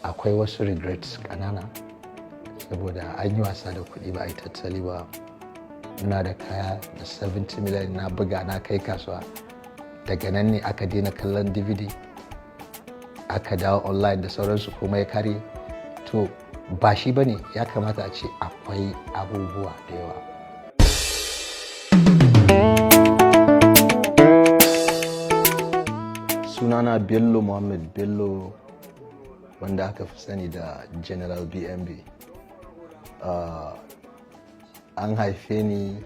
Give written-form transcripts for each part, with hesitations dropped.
Akwai wasu regrets ƙanana, saboda an yi wasa da kuɗi, ba a yi tattali ba. Ina da kaya da 70 million na buga, na kai kasuwa. Daga nan ne aka daina kallon DVD, aka dawo online da sauransu, kuma ya kare. To, ba shi ba ne ya kamata a ce akwai abubuwa da yawa. Sunana Bello Muhammad Bello, wanda aka fi sani da General BNB. An haife ni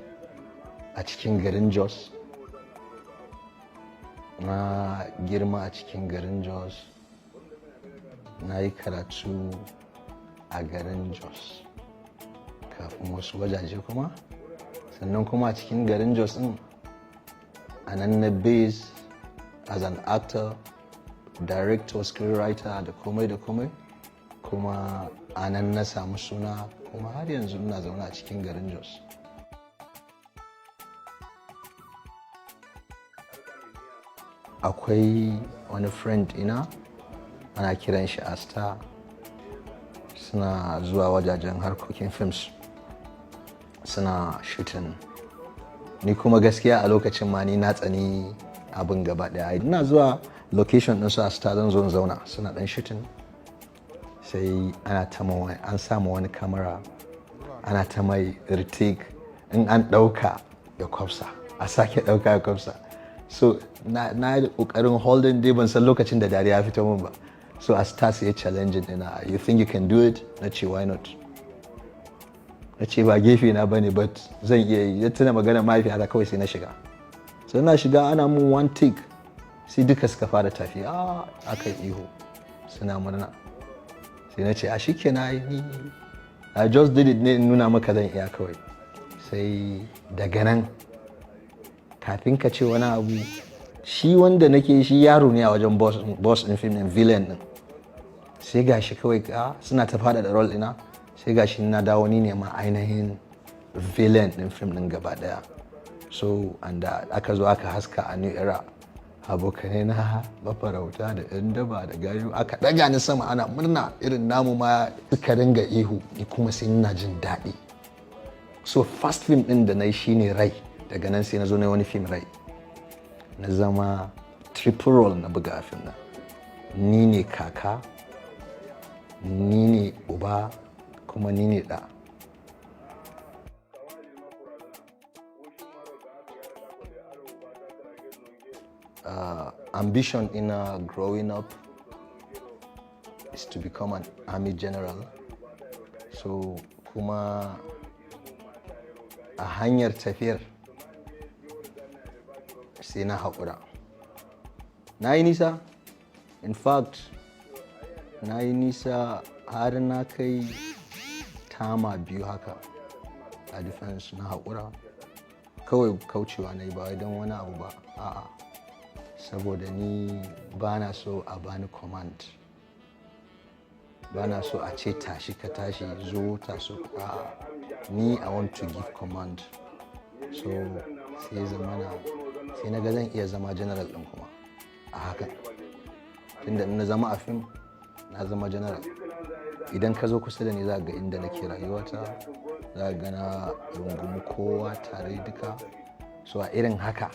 a cikin garin Jos. Na girma a cikin garin Jos. Na yi karatu a garin Jos kafin wasu wajaje kuma. Sannan kuma a cikin garin Jos din a nan na base as an actor, director, screenwriter da komai da komai. Kuma a nan na samu suna, kuma har yanzu ina zaune a cikin garin Jos. Akwai wani friend ina, ana kiran shi Asta. Suna zuwa wajajen harkokin films, suna shooting. Ni kuma gaskiya a lokacin ma ni na tsani abin gaba daya. Ina zuwa location ɗin su Asta, zan zo in zauna, suna dan shooting, sai ana ta an samu wani camera, ana ta mai retake. In an ɗauka ya kwafsa, a sake ɗauka ya kwafsa. So na yi ƙoƙarin holding dai, ban san lokacin da dariya ya fito min ba. So Asta sai ya challenging ina, "You think you can do it?" Na ce, "Why not?" Na ce ba gefe na bane, but zan iya yi. Ya tuna magana mahaifiyata, kawai sai na shiga. So na shiga, ana mun one take, sai duka suka fara tafi, a aka yi ihu, suna murna. Sai na ce, "A shikenan, ni I just did it ne in nuna maka zan iya kawai." Sai daga nan, kafin ka ce wani abu, shi wanda nake shi yaro ne a wajen boss din film din, villain din, sai gashi kawai ka suna ta fada da role ina, sai gashi na dawo ni ne ma ainihin villain din film din gaba daya. So and aka zo aka haska a New Era, abokanai na mafarauta da yan daba da gayu, aka daga ni sama ana murna, irin namu ma suka ringa ihu, ni kuma sai ina jin daɗi. So first film din da na yi shine Rai. Daga nan sai na zo na wani film, Rai. Na zama triple role na buga a film nan. Ni ne kaka, ni ne uba, kuma ni ne ɗa. Ambition in growing up is to become an army general. So kuma a hanyar tafiyar sai na haƙura. Na yi nisa, in fact na yi nisa har na kai term 2 haka a defense, na haƙura. Kawai kaucewa na yi, ba wai don wani abu ba, a'a, saboda ni ba na so a bani command, ba na so a ce tashi ka tashi, zo taso, a'a. Ni I want to give command. So sai zamana sai na ga zan iya zama general din kuma a hakan, tunda in na zama a fim na zama general. Idan ka zo kusa da ni, za ga inda nake rayuwata, za ga na rungumi kowa tare duka. So a irin haka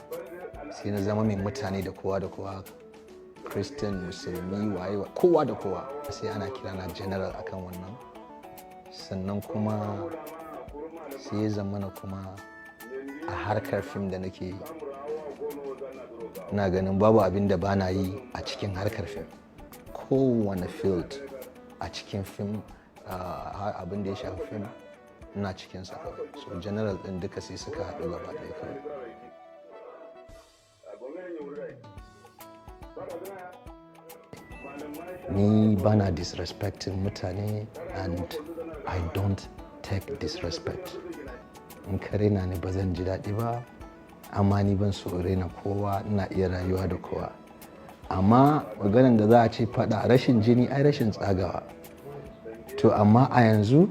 sai na zama mai mutane da kowa da kowa, Christian, Musulmi, waye, kowa da kowa, sai ana kira na general akan wannan. Sannan kuma sai ya zamana kuma a harkar fim da nake yi, ina ganin babu abin da bana yi a cikin harkar fim. Kowane field a cikin fim, abin da ya shafi fim, ina cikinsa kawai. So general din duka sai suka haɗu gaba ɗaya kawai. Ni bana disrespecting mutane and I don't take disrespect. In ka raina ni, ba zan ji daɗi ba, amma ni ban so raina kowa, ina iya rayuwa da kowa. Amma maganan da za a ce faɗa, rashin jini ai rashin tsagawa. To, amma a yanzu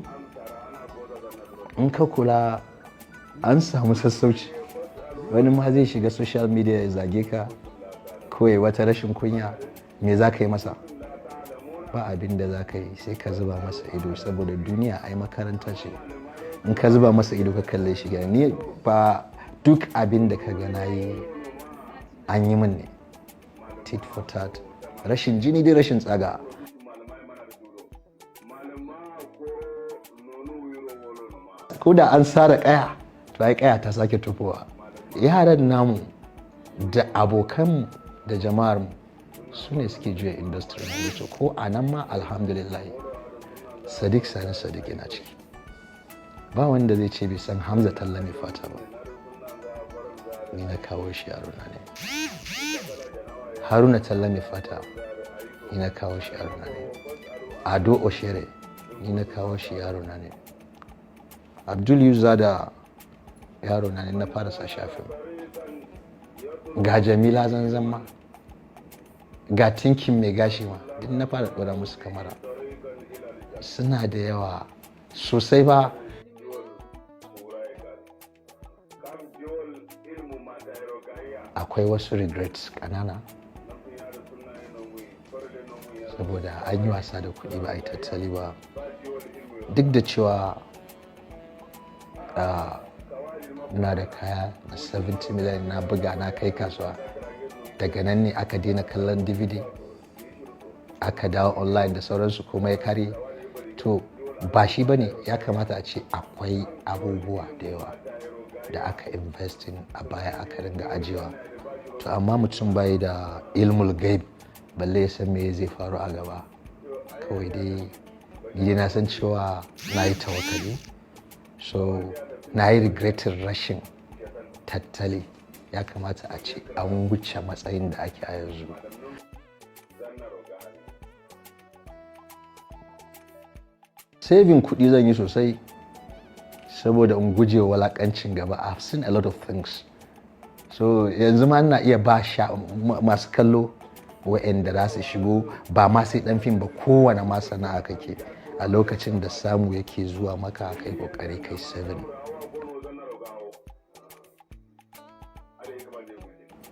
in ka kula, an samu sassauci. Wani ma zai shiga social media ya zage ka ko ya wata rashin kunya, me za ka yi masa? Ba abin da za ka yi sai ka zuba masa ido, saboda duniya ai makaranta ce. In ka zuba masa ido ka kalle shi, ni ba duk abin da ka ga na yi an yi min ne. Tit for tat, rashin jini dai rashin tsaga. Ko da an sare kaya, to ai kaya ta sake tufowa. Yaran namu da abokanmu da jama'armu su ne suke juya industry na. So ko a nan ma, alhamdulillah, Sadiq Sani Sadiq yana ciki. Ba wanda zai ce bai san Hamza Talla Mai Fata ba. Ni na kawo shi, yarona ne. Haruna Talla Mai Fata, ni na kawo shi, yarona ne. Ado Oshere, ni na kawo shi, yarona ne. Abdul Yuzada, yarona ne, na fara sa shafin. Ga Jamila Zanzan ma, ga Tinkin Mai Gashi ma, duk na fara ɗora musu kamara. Suna da yawa sosai ba. Akwai wasu regrets ƙanana, saboda an yi wasa da kuɗi, ba a yi tattali ba. Duk da cewa na da kaya na 70 million na buga na kai kasuwa, daga nan ne aka daina kallon DVD, aka dawo online da sauransu, komai ya kare. To ba shi ba ne. Ya kamata a ce akwai abubuwa da yawa da aka investing a baya, aka ringa ajiyewa. To amma mutum bai da ilmul gaib, balle ya san me zai faru a gaba. Kawai dai ni dai na san cewa na yi tawakkali. So na yi regretting rashin tattali. Ya kamata a ce an wuce matsayin da ake a yanzu. Saving kuɗi zan yi sosai saboda in guje walakancin gaba. I've seen a lot of things. So yanzu ma ina iya ba sha masu kallo wa'anda za su shigo, ba ma sai dan fim ba, kowane ma sana'a kake, a lokacin da samu yake zuwa maka, kai kokari kai saving.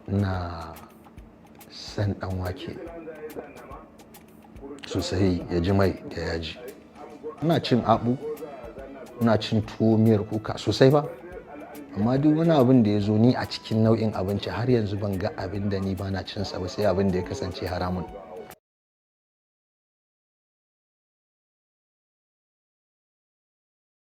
Na san dan wake sosai, ya ji mai da yaji. Ina cin abu, ina cin tuwo miyar kuka sosai ba. Amma duk wani abin da ya zo ni a cikin nau'in abinci, har yanzu ban ga abin da ni ba na cin sa ba, sai abin da ya kasance haramun.